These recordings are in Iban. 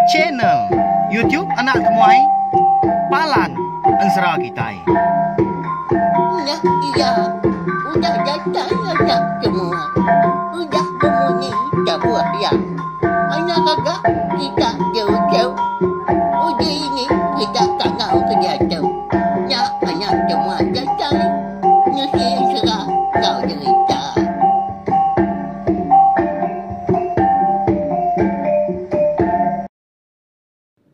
Channel YouTube Anak Temuai Palan Ensera Kitai. Nya iya udah datai anak temuai udah bemunyi tabuh iya. Anak gaga kita jauh-jauh uji ini kita kangau ke diatu. Nya anak temuai datai nusi ensera enggau jerita.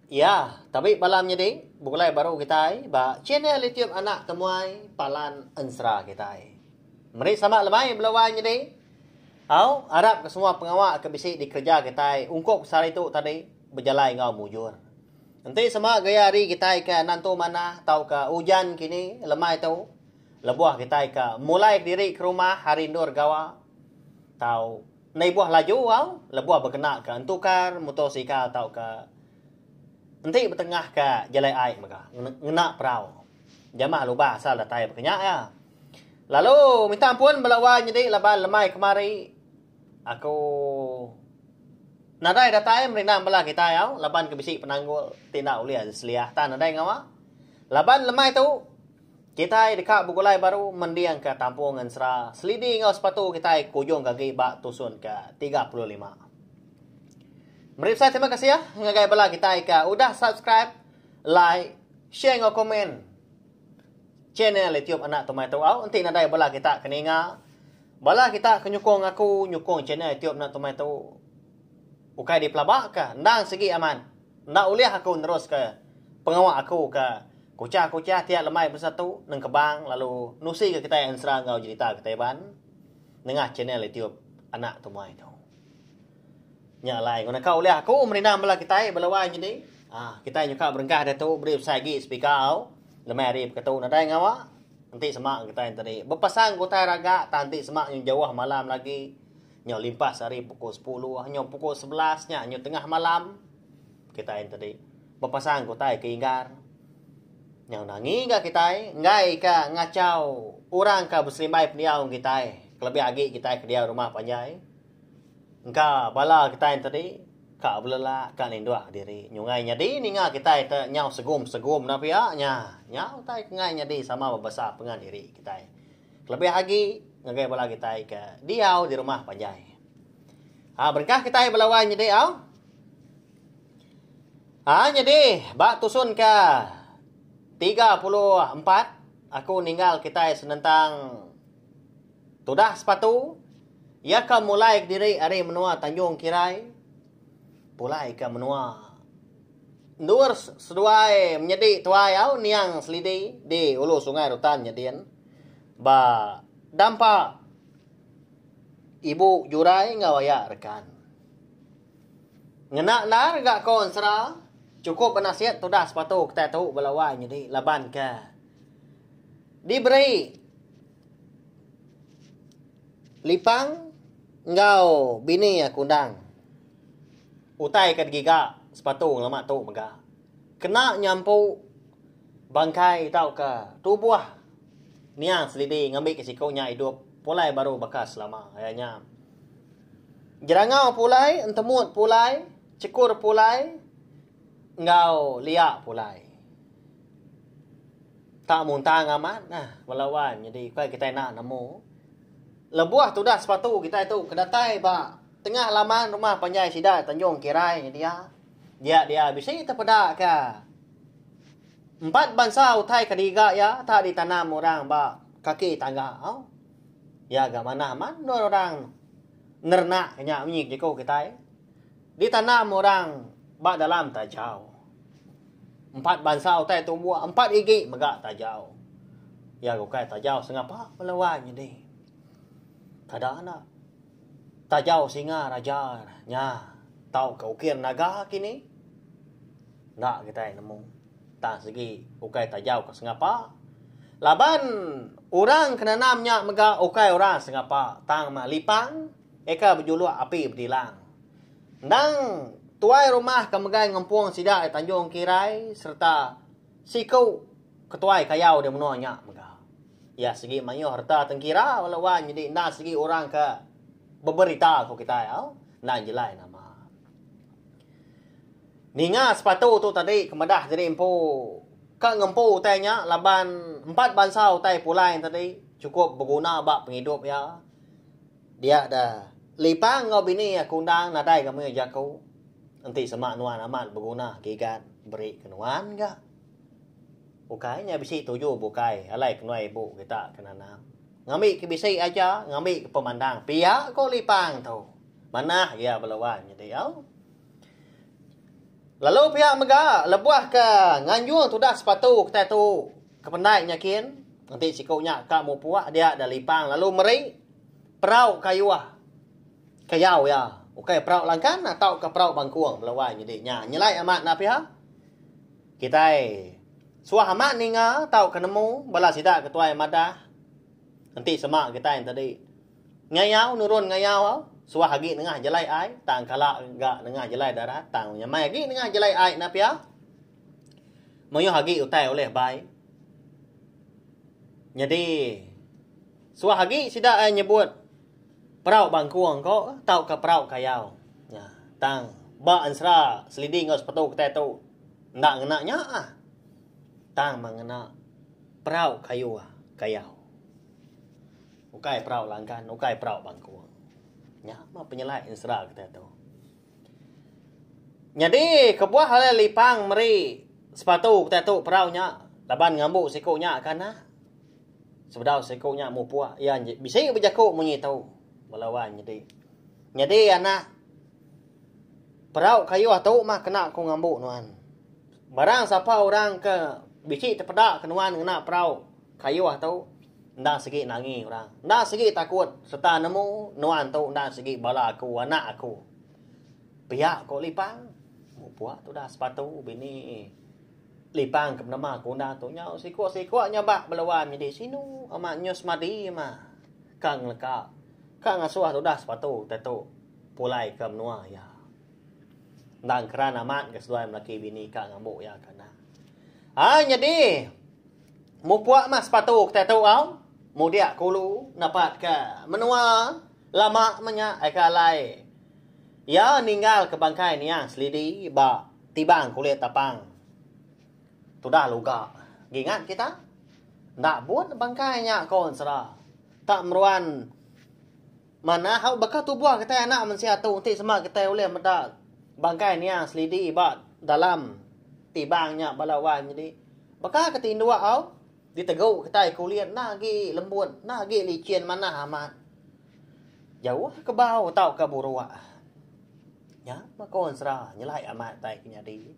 Ya, tabi bala menyedi, begulai baru kitai ba channel YouTube Anak Temuai Palan Ensera kitai. Meri selamat lemai bala wai nyedi. Au, arap ke semua pengawa ke bisi dikereja kitai ungkup sehari tu tadi bejalai enggau mujur. Enti sema gaya hari kitai ke nentu manah tauka ujan kini lemai tu, Lebuh kitai ke mulai kediri ke rumah hari endur gawa tau enda ibuh laju au lebuh bekena ke entukar motosikal tauka enti betengah ke jalai ai mega ngena perau jamah lubah asal datai baka nya iya. Lalu minta ampun bala wai nyadi laban lemai kemari aku nadai datai merindang bala kitai au laban ke bisi penanggul ti enda ulih seliah tang nadai ngawa laban lemai tu. Kitai deka begulai baru mendingka tampung ensera selidi enggau sepatu kitai ke ujung ke agi ba tusun ke 35. Meri besai terima kasih ngagai bala kitai ke udah subscribe, like, share enggau komen channel YouTube Anak Tumai tu au enti nadai bala kita ke ninga bala kita ke nyukung aku nyukung channel YouTube Anak Tumai tu ukai dipelaba ka endang sigi amat enda ulih aku neruska pengawa aku ke Kuchah-kuchah tiap lemai besatu nengkebang lalu nusika kitai ensera enggau jerita kitai Iban nengah channel YouTube Anak Temuai tu. Nya alai nguna ka ulih aku merindang bala kitai bala wai nyadi aaa kitai nyuka berengkah diatu beri besai agi speaker au lemai hari beketu nadai ngawa enti sema kitai tadi bepasang ke utai raga tang enti sema nyu jauh malam lagi nyu limpas ari pukul sepuluh nyu pukul sebelas nya nyu tengah malam kitai tadi. Bepasang ke utai ke inggar. Nyau nangi ga kitai enggai ka ngachau orang ka beserimbai pendiau enggau kitai kelebih agi kitai ke diau rumah panjai. Engka bala kitai enti tadi ka belelak ka ninduk diri nyungai nyadi ninga kitai te nyau segum-segum enda pia nya. Nya utai ke enggai nyadi sama bebesa pengan diri kitai kelebih agi ngagai bala kitai ke diau di rumah panjai. Ha berengkah kitai bala wai nyadi au. Ha nyadi ba tusun ke 34 aku ninggal kitai senentang tudah sepatu iya ke mulai kediri ari menua Tanjung Kirai pulai ke menua endur seduai menyedi tuai au niang Selidi di ulu Sungai Rutan nyedin ba dampa ibu Jurai enggau aya Rekan. Ngena endar ga ko ensera chukup benasit tudah sepatu kitai tu bala wai nyadi laban ke diberi lipang enggau bini aku endang utai ke digiga sepatu ngelama tu mega kena nyampu bangkai tauka tubuh niang selidi ngambi ke siku nya idup pulai baru baka selama iya nya. Jerangau pulai, entemut pulai, chekur pulai enggau lia pulai. Tak muntang amat nah bala wan nyadi ukai kitai enda nemu. Lebuh tudah sepatu kitai tu ke datai ba tengah laman rumah panjai sida Tanjung Kirai nya dia, dia dia bisi tepeda ka empat bansa utai ke diga iya tak ditanam orang ba kaki tangga au. Iya ga manah amat endur orang nerenak ke nya munyi ke jaku kitai. Ditanam orang ba dalam tajau. Empat bansa utai tumbuh empat igi mega tajau. Iya ga ukai tajau sengapa bala wai nyadi. Kada enda tajau singa raja nya tauka ukir naga kini. Enda kitai nemu. Tang sigi ukai tajau ke sengapa. Laban orang ke nanam nya mega ukai orang sengapa tang meh lipang eka bejuluk api bedilang. Endang tuai rumah ke megai ngempung sida di Tanjung Kirai sereta siku ketuai kayau di menua nya mega. Iya sigi mayuh reta tengkira bala wan nyadi endang sigi orang ke beberita ku kitai au endang jelai nama. Ninga sepatu tu tadi ke madah diri empu ka ngempu utai nya laban empat bansa utai pulai tadi chukup beguna ba pengidup iya. Dia da Lipang enggau bini iya Kundang nadai ga mih jaku. Enti sema nuan amat beguna gigat beri ke nuan ga. Ukai nya bisi tuju bukai alai kenuai ibu kita ke nanam. Ngambi ke bisi aja ngambi ke pemandang pia ko Lipang tu. Manah iya bala wan nyadi au. Lalu pia mega lebuh ke nganjung tudah sepatu kitai tu ke pendai nya kin enti siku nya ka mupuk dia da lipang lalu meri perau kayuh kayau iya ukai perau langkan tauka perau bangkung bala wai nyadi nya nyelai amat enda pia. Kitai suah amat ninga tauka nemu bala sida ke tuai madah enti sema kitai tadi. Ngayau nurun ngayau au, suah agi nengah jalai ai tang kala ga nengah jalai darat tang nyamai agi nengah jalai ai enda pia. Mayuh agi utai ulih bai. Nyadi suah agi sida ai nyebut perau bangkung ko tauka perau kayau. Nya tang ba ensera selidi enggau sepetu kitai tu enda ngena nya ah. Tang meh ngena perau kayu kayau. Ukai perau langkan, ukai perau bangkung. Nya mah penyelai ensera kitai tu. Nyadi kebuah alai Lipang meri sepatu kitai tu perau nya laban ngambu siku nya ke anak. Sebedau siku nya mupuk iya bisi bejaku munyi tu bala wang nyadi. Nyadi anak perau kayuh tu mah kena ku ngambu nuan. Barang sapa orang ke bisi tepeda ke nuan ngena perau kayuh tu Enda sigi nangi orang. Enda sigi takut sereta nemu nuan tu enda sigi bala aku, anak aku. Pia ko Lipang. Mupuk tudah sepatu bini Lipang ke benama ku enda tu nyau sikuk-sikuk nyabak belawan nyadi sinu amat nyu semadi mah ka ngeleka ka ngasuh tudah sepatu te tu pulai ke menua iya. Enda keran amat ga seduai melaki bini ka ngambu iya ke anak. Ai nyadi. Mupuk mah sepatu kitai tu au. Mudik ke ulu napat ke menua lama meh nya ai ke alai iya ninggal ke bangkai niang selidi ba tibang kulit tapang tudah luga. Gingat kita enda but bangkai nya ko ensera tak meruan manah au baka tubuh kitai anak mensia tu enti sema kitai ulih meda bangkai niang selidi ba dalam tibang nya bala wang nyadi. Baka ke tinduk au, ditegu kitai kulit enda agi lembut, enda agi licin manah amat. Jauh ke bau tauka buruk. Nya meh ko ensera nyelai amat tai ke nyadi.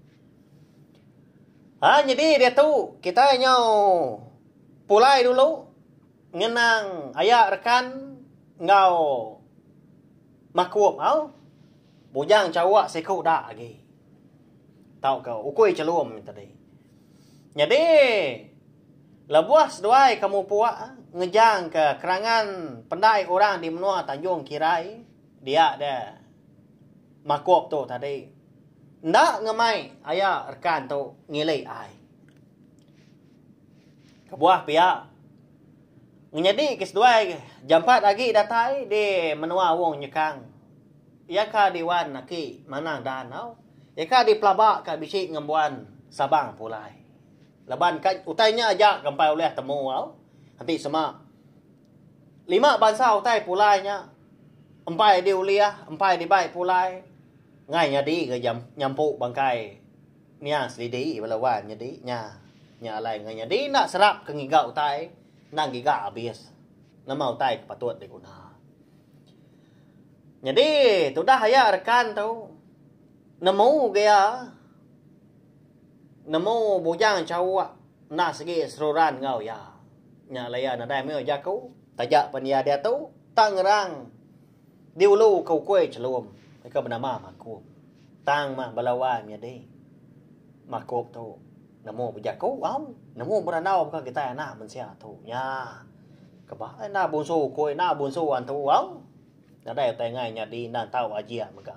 Ha nyadi diatu kitai nyau pulai dulu ngenang aya rekan enggau makup au. Bujang chauk siku da agi. Tauka ukui chelum nya tadi. Nyadi lebuh seduai ke mupuk ngejangka kerangan pendai orang di menua Tanjung Kirai dia deh makup tu tadi enda ngemai aya rekan tu ngili ai. Kebuah pia ngenyadi ke seduai jampat agi datai di menua Wong Nyekang. Iya ka diwan aki manang dan au. Iya ka dipelaba ka bisi ngembuan sabang pulai. Laban ka utai nya aja ke empai ulih temu au. Enti sema lima bansa utai pulai nya empai diulih empai dibai pulai ngai nyadi ga nyampu bangkai nia selidi bala wan nyadi nya. Nya alai ngai nyadi enda serap ke ngiga utai enda ngiga abis nama utai ke patut diguna. Nyadi tudah aya rekan tu nemu ga iya nemu bujang chauk enda sigi seruran enggau iya. Nya alai iya nadai meh jaku taja pen iya diatu tak ngerang diulu ke ukui chelum ke benama Makup. Tang mah bala wai menyadi Makup tu nemu bejaku au nemu berandau baka kitai anak mensia tu. Nya keba enda bunsu ukui enda bunsu antu au. Nadai utai ngai nyadi endang tau ajih mega.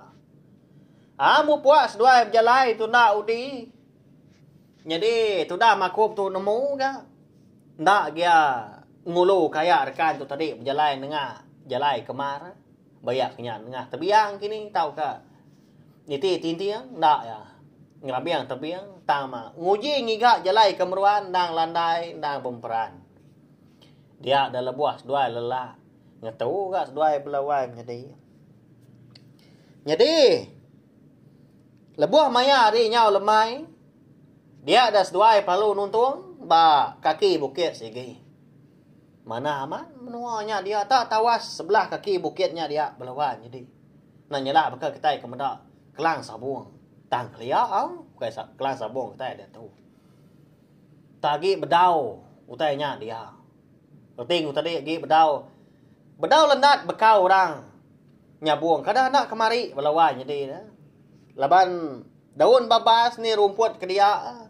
Amu puak seduai bejalai tunda udi. Nyadi tudah makup tu nemu ga. Enda gia ngulu kaya rekan tu tadi bejalai nengah jalai kemar. Bayak ke nya nengah tebiang kini tauka niti tinting enda iya. Ngerabing tebing tang ma nguji ngiga jalai ke meruan endang landai endang bemperan. Dia da lebuh seduai lelak ngetu ga seduai bela wai menyadi. Nyadi lebuh maya hari nyau lemai dia da seduai perlu nuntung ba kaki bukit sigi. Manah amat menua nya dia tak tawas sebelah kaki bukit nya dia bela wai menyadi. Enda nyelak baka kitai ke meda Kelang sabung. Tang kelia au ukai kelang sabung kitai diatu. Tak agi bedau utai nya dia. Reti ku tadi agi bedau bedau lendat bekau orang nyabung kada enda kemari bala wai nyadi ne. Laban daun babas ni rumput ke dia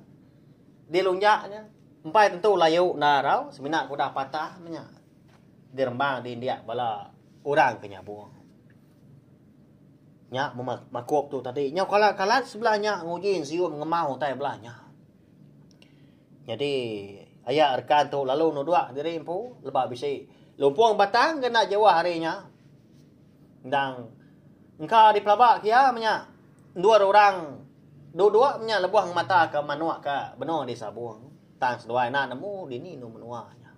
dilunjak nya empai tentu layu enda rau semina ke udah patah meh nya dirembang di indik bala orang ke nyabung. Nya memakup tu tadi. Nyau kalat-kalat sebelah nya nguji ensium ngemau utai belah nya. Nyadi aya rekan tu lalu nuduk diri empu leba bisi lumpung batang ke enda jauh ari nya. Endang engka dipelaba ke iya menya endur orang duduk menya lebuh ngemataka manuk ke benung disabung. Tang seduai enda nemu dini endur menua nya.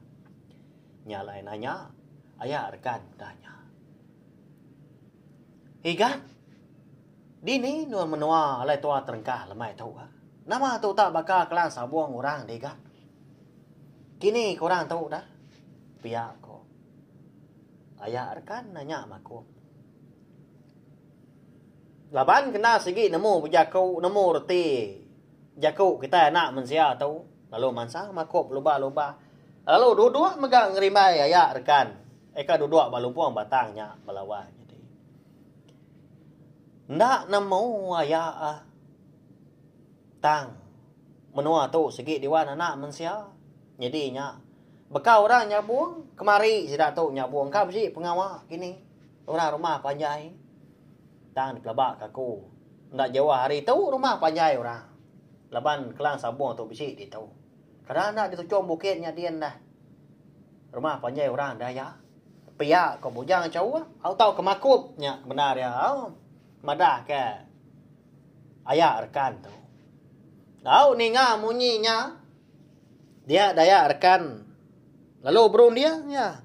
Nya alai nanya aya rekan udah nya. Igat, dini endur menua alai tua terengkah lemai tu. Nama tu tak baka kelang sabung orang deh Igat. Kini ke orang tu dah. Pia ko. Aya rekan nanya makum. Laban kena sigi nemu bejaku, nemu reti jaku kitai anak mensia tu. Lalu mansang makup lubah-lubah. Lalu duduk mega ngerimbai aya rekan. Eka duduk ba lumpung batang nya belawa nyadi. Enda nemu aya ah. Tang menua tu sigi diwan anak mensia. Nyadi nya beka orang nyabung kemari sida tu nyabung ka bisi pengawa kini orang rumah panjai. Tang dipelaba ka aku enda jauh ari tu rumah panjai orang laban kelang sabung tu bisi ditu. Kada enda dituchung bukit nya din dah. Rumah panjai orang Dayak. Pia ko Bujang Chauh au tau ke makup nya ke bendar iya au madah ke aya rekan tu. Au ninga munyi nya dia Dayak rekan lalu berunding iya.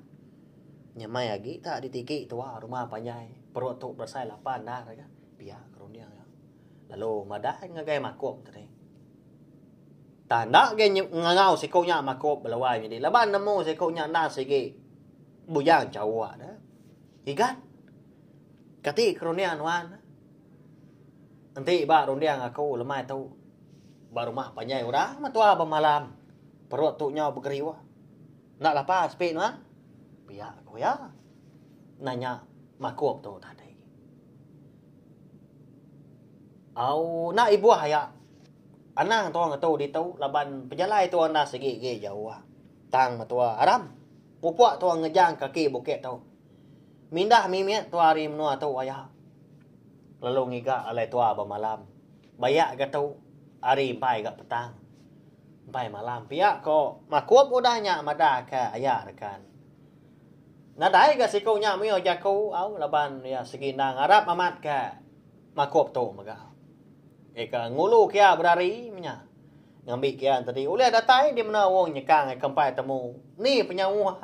Nyamai agi ta ditiki tua rumah panjai perut tu berasai lapan endar ga pia ke runding iya. Lalu madah ngagai makup tadi. Tang enda agi ngangau siku nya makup belawai nyadi laban nemu siku nya endang sigi bujang chauk ne. Igat kati ke runding nuan enti ba runding aku lemai tu ba rumah panjai orang meh tua bemalam perut tu nyau begeriuh enda lapa sepi nuan pia ku iya nanya makup tu tadi. Au enda ibuh aya. Anang tua ngetu ditu laban pejalai tua enda sigi agi jauh. Tang metua aram. Pupuk tua ngejang kaki bukit tu. Mindah mimit tua ari menua tu aya. Lalu ngiga alai tua bemalam. Bayak ga tu ari empai ga petang. Empai malam pia ko makup udah nya madah ke aya rekan. Nadai ga siku nya mih jaku au laban iya sigi endang arap amat ke Makup tu mega. Eka ngulu kia berari menya. Ngambi kia enti ulih datai di mena wong nyekang eka empai temu ni penyauh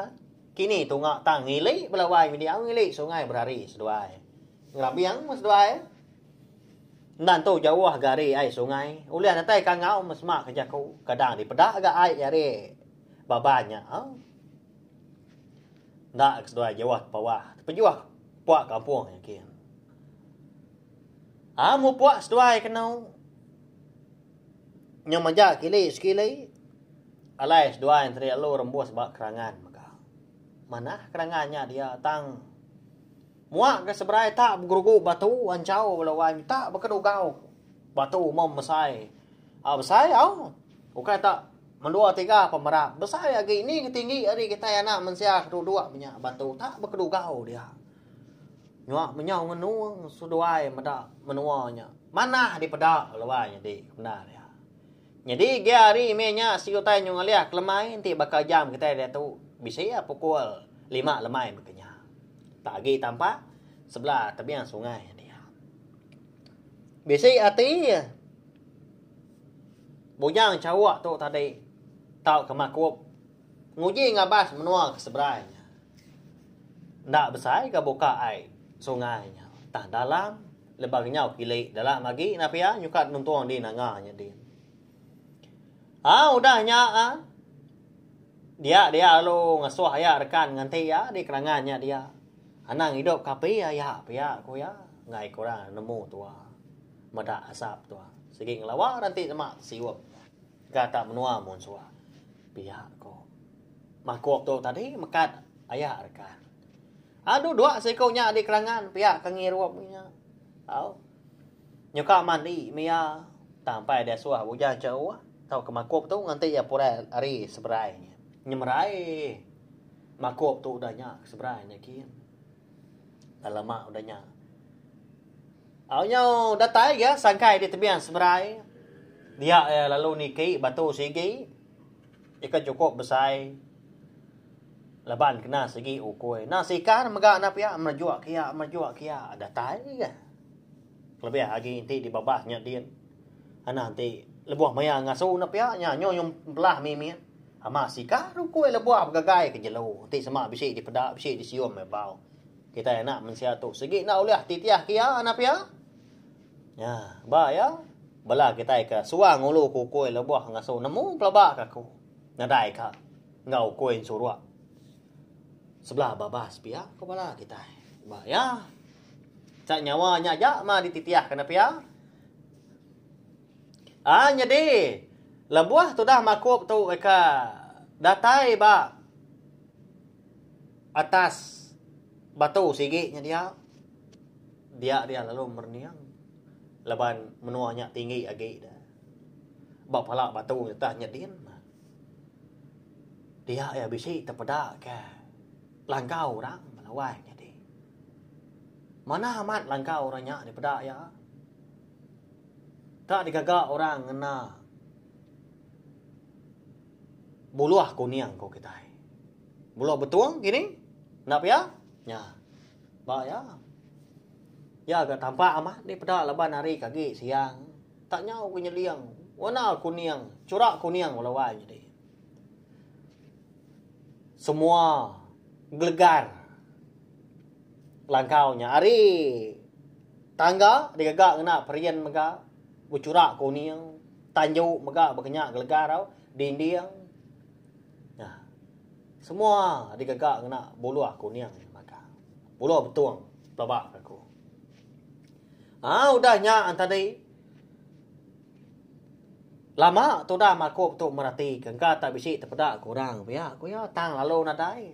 kini tunga tang ngili bala wai midi au ngili sungai berari seduai. Ngerabing meh seduai. Enda entu jauh ga ari ai sungai ulih datai kangau meh sema ke jaku kadang dipeda ga ai ari baban nya. Enda ke seduai jauh tepawah tepejuh puak kampung nya kin. Aa mupuk seduai kenu nyau majak kili sekili alai seduai enteri lalu rembus ba kerangan mega. Manah kerangan nya dia tang muak ke seberai tak begerugu batu anchau bala wai tak bekedugau batu meh mesai. Aa besai au ukai tak mendua tiga pemerap besai agi ni ke tinggi ari kitai anak mensia ke duduk menya batu tak bekedugau dia. Nyua menyau ngenung seduai meda menua nya. Manah dipeda lalu nyadi bendar iya. Nyadi gia hari mih nya sigi utai nyu ngalih ke lemai enti baka jam kitai diatu bisi iya pukul lima lemai mega nya. Tak agi tampak sebelah tebing sungai dia. Bisi ati. Bujang Chauk tu tadi tauka Makup nguji ngabas menua ke seberai nya. Enda besai ga buka ai sungai nya tang dalam lebuh ngenyau kili dalam agi enda pia nyukat nuntung di nanga nya din. Aa udah nya aa dia dia lalu ngasuh aya rekan nganti iya di kerangan nya dia. Anang idup ke api aya pia ku iya enggai ke orang nemu tua meda asap tua. Sigi ngelawa enti sema siup ga tak menua munsuh pia ku Makup tu tadi mekat aya rekan. Aa duduk siku nya di kerangan pia ke ngirup nya. Au. Nyuka mandi mia tang empai diasuh ujan chauh tauka makup tu nganti iya pulai ari seberai nya. Nyemerai makup tu udah nya ke seberai nya kin. Enda lama udah nya. Au nyau datai ga sangkai di tebing seberai dia iya lalu niki batu sigi ika chukup besai laban kena sigi ukui. Enda sikar mega enda pia merejuk kia merejuk kia datai ga. Kelebih agi enti dibabas nya din. Anang enti lebuh maya ngasu ne pia nya nyu nyempelah mimit. Ama sikar ukui lebuh begagai ke jelu enti sema bisi dipeda bisi disium meh bau. Kitai anak mensia tu sigi enda ulih titih ke iya anak pia. Nya ba iya bala kitai ke suah ngulu ke ukui lebuh ngasu nemu pelaba ke aku nadai ka enggau ukui ensuruk. Sebelah babas pia ko bala kitai. Ba iya. Chak nyawa nya aja mah dititih kena pia. Ah nyadi lebuh tudah makup tu eka datai ba atas batu sigi nya dia. Dia dia lalu merening laban menua nya tinggi agi da. Ba pala batu nya tah nya din. Dia iya bisi tepeda ke langkau orang melawai nyadi. Manah amat langkau orang nya dipeda iya. Tak digaga orang ngena buluh kuning ko kitai. Buluh betung kini? Enda pia? Nya. Ba iya. Iya ga tampak amat dipeda laban hari ke agi siang. Tak nyau ke nyeling warna kuning, churak kuning bala wai nyadi. Semua gelegar langkau nya ari tangga digaga ngena perin mega bechurak kuning, tanju mega baka nya gelegar tau, dinding. Nya. Semua digaga ngena buluh kuning mega. Buluh betung pelaba ka aku. Aa udah nya tadi lama tudah makup tu merati ke engka tak bisi tepeda ke orang pia ku iya tang lalu nadai.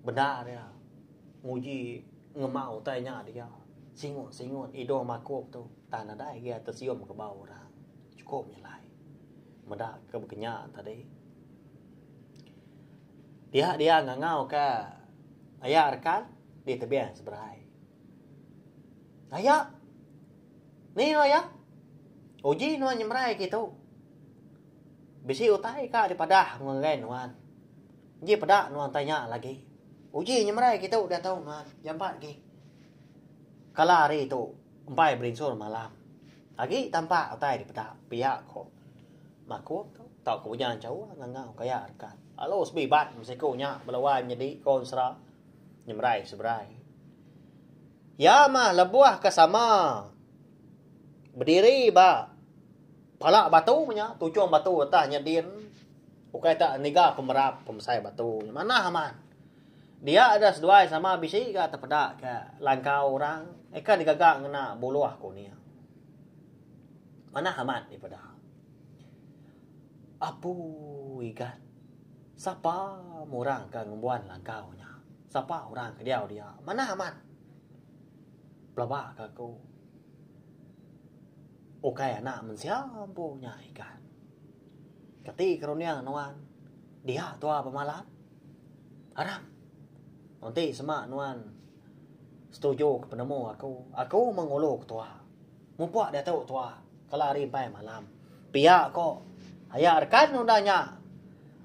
Bendar iya nguji ngema utai nya dia singut singut idung makup tu tang nadai agi tesium ke bau orang. Chukup nyelai meda ke bekenya tadi. Dia dia ngangau ke aya rekan di tebing seberai. Aya. Ni aya. Uji nuan nyemerai kitu. Bisi utai ka dipadah ngagai nuan. Ji peda nuan utai nya lagi. Uji nyemerai kitu diatu nuan jampat agi. Kala hari tu empai berinsur malam. Agi tampak utai dipeda pia ko. Makup tu tauka ujan jauh ngangau kaya rekat. Lalu sebibat mesiku nya bala wai menyedi ko ensera nyemerai seberai. Iya mah lebuh ke sama bediri ba pala batu nya tuchung batu atas nya din ukai tak niga pemerap pemesai batu nya manah amat. Dia da seduai sama bisi ga tepeda ke langkau orang eka digaga ngena buluh kuning. Manah amat dipeda. Apu Igat. Sapa orang ke ngembuan langkau nya? Sapa orang ke diau dia? Manah amat. Pelaba ke aku. Ukai anak mensia empu nya Igat. Kati ke runding nuan dia tua bemalam? Aram. Enti sema nuan setuju ke penemu aku, aku mengulu ke tua. Mupuk diatu tua kala hari empai malam. Pia ko aya rekan udah nya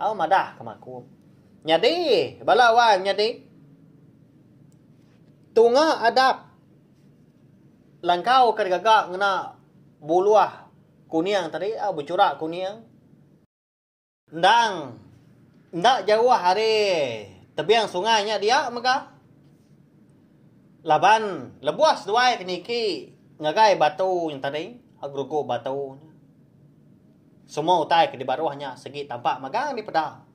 au madah ke makum. Nyadi bala wai menyadi tunga adap langkau ke digaga ngena buluh. kuning tadi au bechurak kuning. Endang enda jauh ari tebing sungai nya dia mega. Laban lebuh seduai ke niki ngagai batu nya tadi, gerugu batu nya. Semua utai ke dibaruh nya sigi tampak magang dipeda.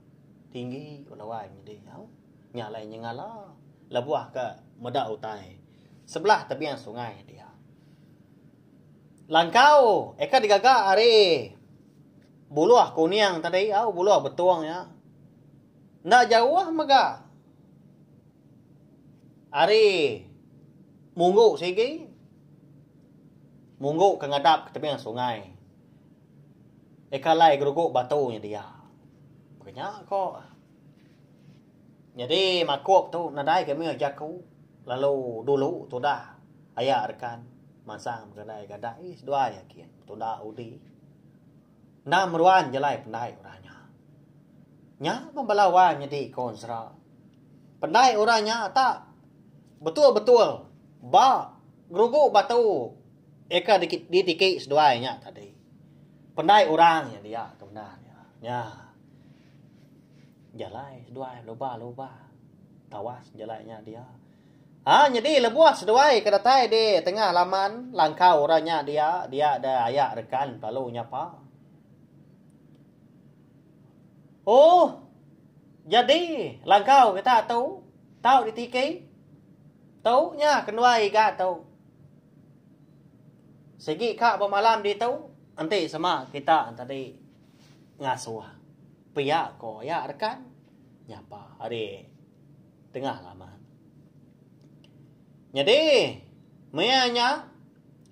Tinggi lawan nyadi au. Nya alai nyengala lebuh ke meda utai sebelah tebing sungai dia. Langkau eka digaga ari buluh kuning tadi au buluh betung nya. Enda jauh mega ari munggu sigi munggu ke ngadap ke tebing sungai. Eka alai gerugu batu nya dia. Baka nya ko. Nyadi makup tu nadai kami jaku lalu dulu tudah aya rekan mansang begadai gadai seduai akin betunda udi. Enda meruan jalai pendai orang nya. Nya meh bala wang nyadi ko ensera. Pendai orang nya tak betul betul ba gerugu batu eka ditiki seduai nya tadi. Pendai orang nya dia ke bendar nya. Nya. Jalai seduai belubah-lubah tawas jalai nya dia. Ha nyadi lebuh seduai ke datai di tengah laman langkau orang nya dia, dia da aya rekan pelalu nyapa. Oh jadi langkau kita tu tau ditiki tu nya kenduai iga tu. Sigi ka bemalam ditu enti sema kita tadi ngasuh. Pia ko iya rekan nyapa ari tengah laman. Nyadi maya nya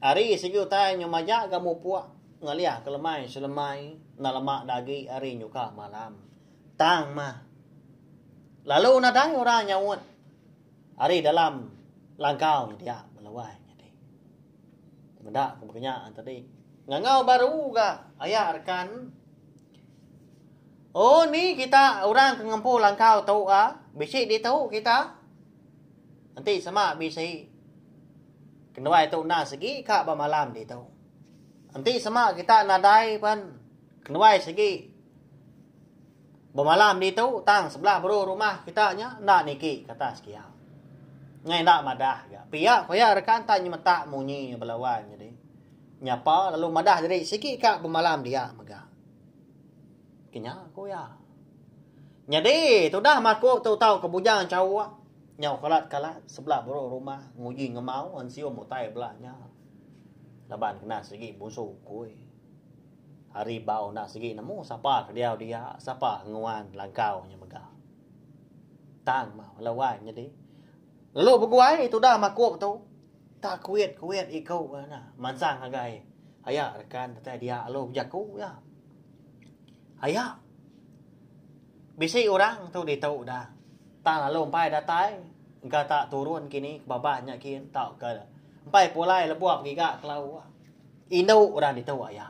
ari sigi utai nyu majak ga mupuk ngalih ke lemai selemai enda lama da agi ari nyuka malam. Tang mah lalu nadai orang nyaut ari dalam langkau nya dia belawai nyadi. Meda ku baka nya tadi. Ngangau baru ga aya rekan. Oh ni kita orang ke ngempu langkau tu ah bisi ditu kita. Enti sema bisi kenduai tu enda segi ka ba malam ditu. Enti sema kita nadai pen kenduai segi bemalam ditu tang sebelah baru rumah kita nya enda niki ke atas kia. Ngai enda madah ga. Pia ku iya rekan tak nyemetak munyi bala wan nyadi. Nyapa lalu madah diri sigi ka bemalam dia mega. Kenya ku iya. Nyadi tudah maku tu tau ke bujang chauk nyau kalat-kalat sebelah baruh rumah nguji ngemau ensium utai bela nya. Laban kena sigi bunsu ukui. Ari bau enda sigi nemu sapa ke diau dia, sapa nguan langkau nya mega. Tang mah bala wai nyadi. Lalu beguai tudah makup tu tak kuit-kuit iku ne mansang ngagai aya rekan datai dia lalu bejaku iya. Aya bisi orang tu ditu dah tang lalu empai datai engka tak turun kini ke babas nya kin tauka empai pulai lebuh begiga ke lauk. Indu orang ditu aya.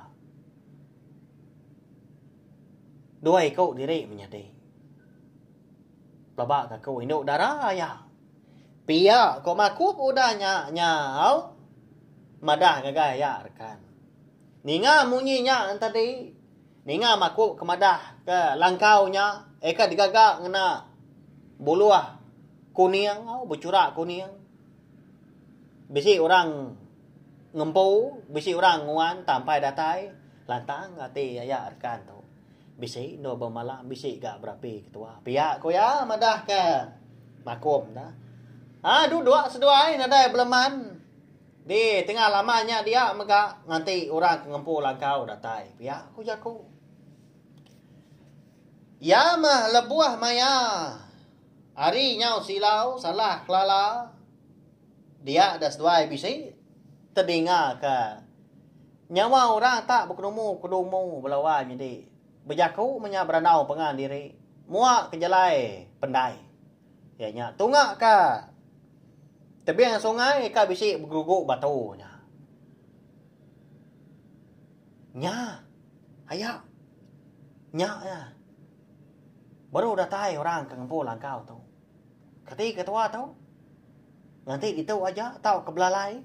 Dua iku diri menyadi. Pelaba ka aku indu dara aya. Pia ko makup udah nya nyau madah ngagai aya rekan. Ninga munyi nya entadi ninga makup ke madah ke langkau nya eka digaga ngena buluh kuning au bechurak kuning. Bisi orang ngempu, bisi orang nguan tampai datai lantang ati aya rekan tu. Bisi endur bemalam, bisi ga berapi ketua. Pia ku iya madah ke makum ne. Ha duduk seduai nadai beleman di tengah laman nya dia mega nganti orang ke ngempu langkau datai. Pia ku jaku. Iya mah lebuh maya Ari nyau silau salah kelala dia da seduai bisi tedinga ke nyawa orang tak bekedumu kedumu bala wai nyadi bejaku menya berandau pengan diri mua ke jalai pendai iya nya tunga ka tebing sungai ka bisi begerugu batu nya. Nya aya nya iya. Baru datai orang ke ngempu langkau tu. Kati ketua tu nganti ditu aja tauka belalai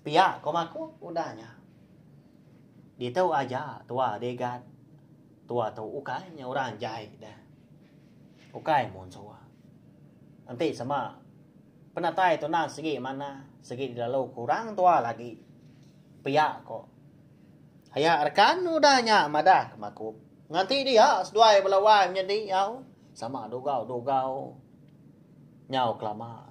pia ko maku udah nya. Ditu aja tua digat. Tua tu ukai nya orang jai deh. Ukai munsuh. Enti sema penatai tu endang sigi manah, sigi dilalu ke orang tua lagi. Pia ko. Aya rekan udah nya madah ke makup. Nganti dia seduai bala wai menyadi au sama dugau-dugau nyau kelama.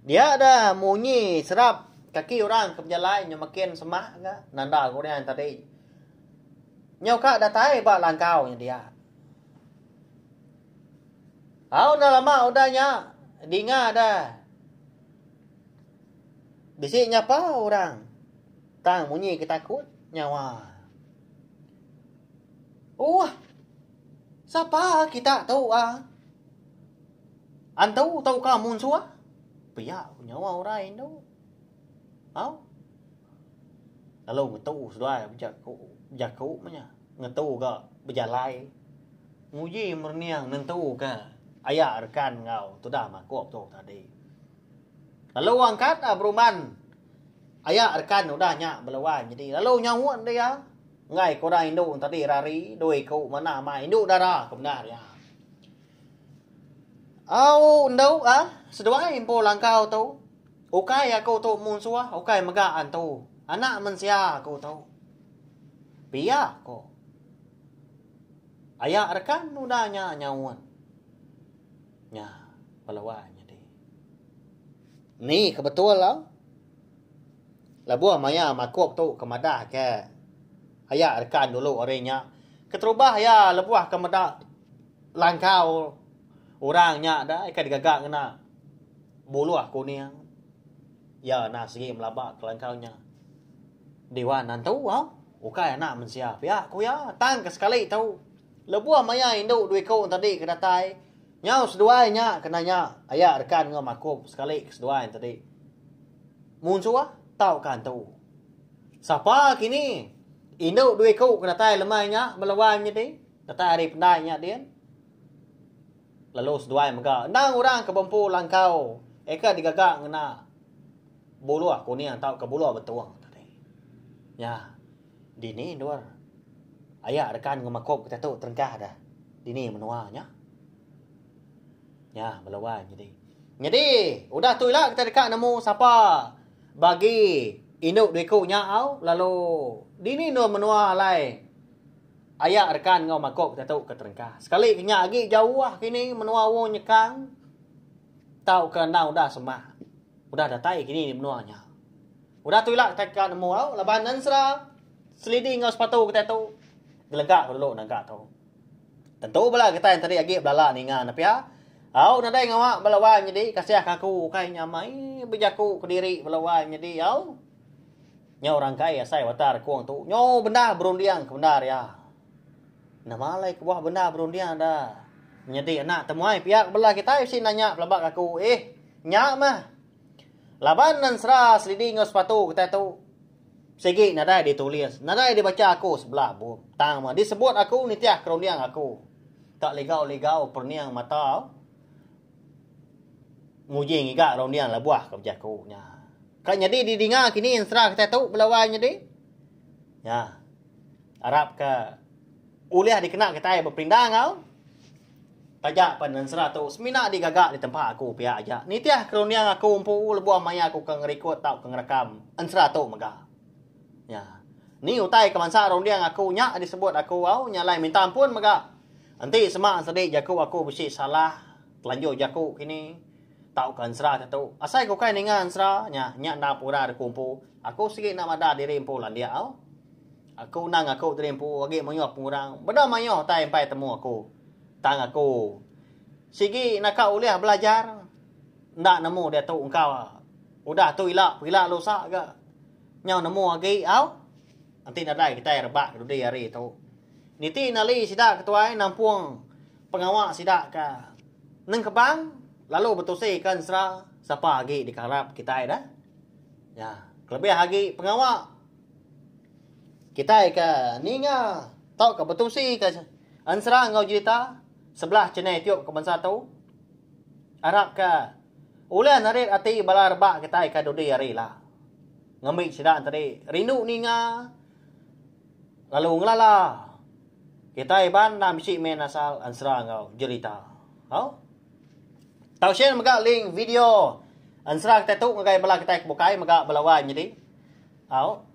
Dia da munyi serap kaki orang ke bejalai nya makin semak ga nanda guring tadi. Nyau ka datai ba langkau nya dia. Au enda lama udah nya dinga da bisi nyapa orang tang munyi ke takut nyawa. Ooh sapa kita tu ah. Antu tauka munsuh pia ku nyawa orang indu. Au. Lalu ngetu seduai bejaku bejaku meh nya. Ngetu ga bejalai nguji merening nentu ka aya rekan enggau tudah makup tu tadi. Lalu angkat berumban aya rekan udah nya beluan nyadi lalu nyaut dia enggai ke orang indu tadi rari dua iku manah amai indu dara ke bendar iya. Au endu ah seduai empu langkau tu. Ukai aku tu munsuh ukai mega antu. Anak mensia aku tu. Pia ko. Aya rekan udah nya nyaut. Nya bala wai nyadi. Ni ke betul au. Lebuh maya makup tu ke madah ke aya rekan dulu ari nya. Keterubah iya lebuh ke meda Langkau orang nya da ika digaga ngena buluh kuning. Iya enda sigi melaba ke langkau nya. Diwan antu au, ukai anak mensia pia ku iya. Tang ke sekali tu, lebuh maya indu dua iku tadi ke datai, nyau seduai nya ke nanya aya rekan enggau makup sekali ke seduai tadi. Munsuh tauka antu. Sapa kini indu dua iku ke datai lemai nya belawan nyadi? Datai ari pendai nya din, lalu seduai mega endang orang ke bempu langkau eka digaga ngena buluh kuning tauka buluh betung tadi. Nya, dini endur aya rekan ngemakup kita tu terengkah dah dini menua nya. Nya bala wai nyadi. Nyadi udah tu ila kita deka nemu sapa bagi indu dua iku nya au lalu dini endur menua alai Aya rekan enggau makok kita tu ke terengkah. Sekali ke nya agi jauh kini menua Wong Nyekang tauka endang udah semak. Udah datai kini di menua nya. Udah tu ila kitai ka nemu au laban ensera selidi enggau sepatu kitai tu gelengka ke dulu nangka tu. Tentu bala kitai enti agi belala ninga ne pia. Au nadai ngawa bala wai nyadi kasih ka aku ukai nya mai bejaku kediri bala wai nyadi au. Nyau rangkai asai watak rekung tu nyau bendar berunding ke bendar iya. Nama alai kebuah bendar berunding da menyadi anak temuai pia ke bala kitai bisi nanya pelaba ke aku eh nya mah. Laban ensera selidi enggau sepatu kitai tu sigi nadai ditulis nadai dibacha aku sebelah bup tang mah disebut aku nitih ke runding aku. Tak ligau-ligau perening mata. Nguji ngiga runding lebuh ke bejaku nya. Ka nyadi didinga kini ensera kitai tu bala wai nyadi. Nya. Arap ke ulih dikena kitai beperindang au. Taja pen ensera tu semina digaga di tempat aku pia aja. Nitih ke runding aku empu lebuh maya aku ke ngerikut tauka ngerekam ensera tu mega. Nya. Ni utai ke bansa runding aku nya disebut aku au nya alai minta ampun mega. Enti sema sedi jaku aku bisi salah telanjur jaku kini tauka ensera ke tu. Asai ke ukai ninga ensera nya, nya endang pura deku empu. Aku sigi enda madah diri empu landik au. Aku endang ngaku diri empu agi mayuh pengurang. Beda mayuh utai empai temu aku. Tang aku sigi naka ulih belajar enda nemu diatu engka udah tu ila pegila lusa ga nyau nemu agi au. Enti nadai kitai rebak ke dudi hari tu. Niti nali sida ke tuai nampung pengawa sida ke nengkebang lalu betusi ke ensera sapa agi dikarap kitai dah. Ya, kelebih agi pengawa kitai ke ninga tauka betusi ke ensera enggau jerita sebelah channel YouTube ke bansa tu arap ke ulih narit ati bala rebak kitai ke dudi hari ila. Ngambi sida tadi rindu ninga. lalu ngelala kitai Iban endang bisi main asal ensera enggau jerita. Au. Tau share mega link video ensera kitai tu ngagai bala kitai ke bukai mega bala wai nyadi. Au.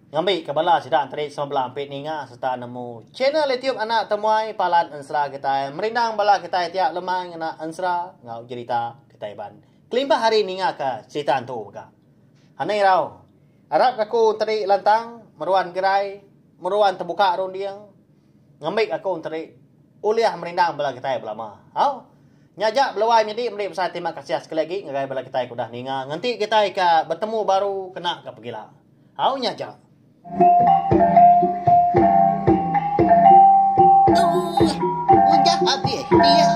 Ngambi ke bala sida enteri semua bala ampit ninga sereta nemu channel YouTube Anak Temuai palan ensera kitai merindang bala kitai tiap lemai ngena ensera enggau jerita kitai Iban. Kelimpah ari ninga ke cherita antu mega. Anang irau. Arap ke aku enteri lantang, meruan gerai, meruan tebuka runding. Ngambi aku enteri ulih merindang bala kitai belama. Au. Nya aja beluai nyadi meri besai terima kasih sekali agi ngagai bala kitai ke udah ninga ngenti kitai ke betemu baru kena ke pegila. Au nya aja. Tuh, udah abis dia.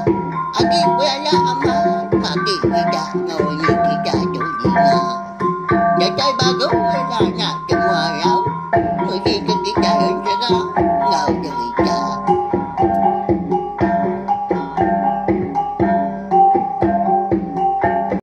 Agi belala amat agi kita enggau ini kita tu ninga. Datai baru ila nya semua rau mesti ke kita ensera enggau jerita.